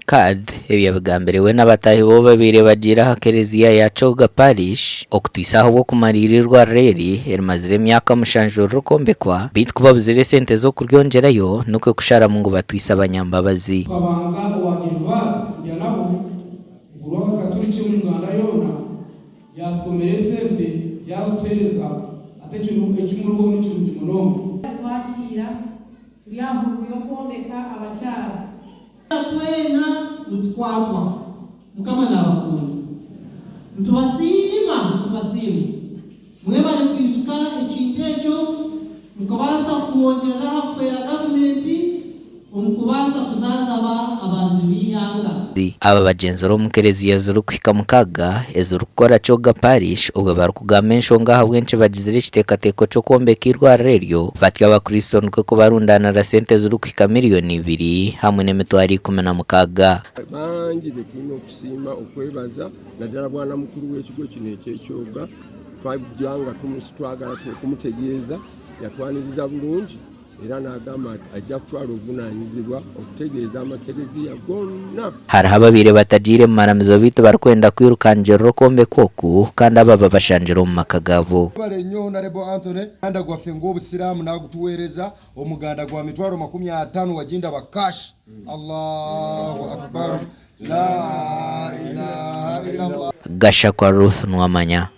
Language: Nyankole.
Card, Ebi yabigambire we n'abataahi be obu babaire bagiire aha kereziya ya Kyoga Parish okutwisa ahabw'okumariira eirwariro eri erimazire emyaka mushanju ririkwombekwa beitu ku babuzire esente z'okuryongyerayo nikwo kusharamu ngu batwise abanyambabazi. Tukabanza owa Gervase kujya nabo, mukuru w'Abakaturiki omu Uganda yoona, yaatukomera esente yaazituheereza, ati eki muriho ni kirungi munonga. Twakiira turi aha hururu y'okwombeka abakyara. Twena nitukwatwa. Mukama naabakunda. Nitubasiima, nitubasiima. Mwebare kwijuka ekintu ekyo mukabaasa kwongyerera aha kuhwera gavumenti omu kubaasa kujanjaba abantu b'eihanga. Aba bagyenzire omu kereziya zirikuhika mukaaga ezirikukora Kyoga Parish obwo barikugamba enshonga ahabw'enki bagizire ekiteekateeko ky'okwombeka eirwariro eryo batyo abakristo nikwo kubarundaanira sente ezirikuhika miriyoni ibiri hamwe n'emitwaro 16. Bangi betwine okusiima, okwebaza naddala bwana mukuru w'ekigo kino eky'e Kyoga twajja nga twagala okumutegeeza yatwaniriza bulungi era n'agamba nti ajja kutwala obuvunaanyizibwa okutegeeza amakereziya gonna. Hariho ababaire batagiire mu maramizo beitu barikwenda kwirukangirira okwombekwa oku kandi aba babashangire omu maka gaabo. Webale nnyo Honourable Anthony. Omuganda gwaffe ng'obusiraamu nagutuweereza omuganda gwa mitwaro 50 wagindaba cash. Allahu Akbar Laa ilaha illallah. Gashakwa Ruth Nuwamanya.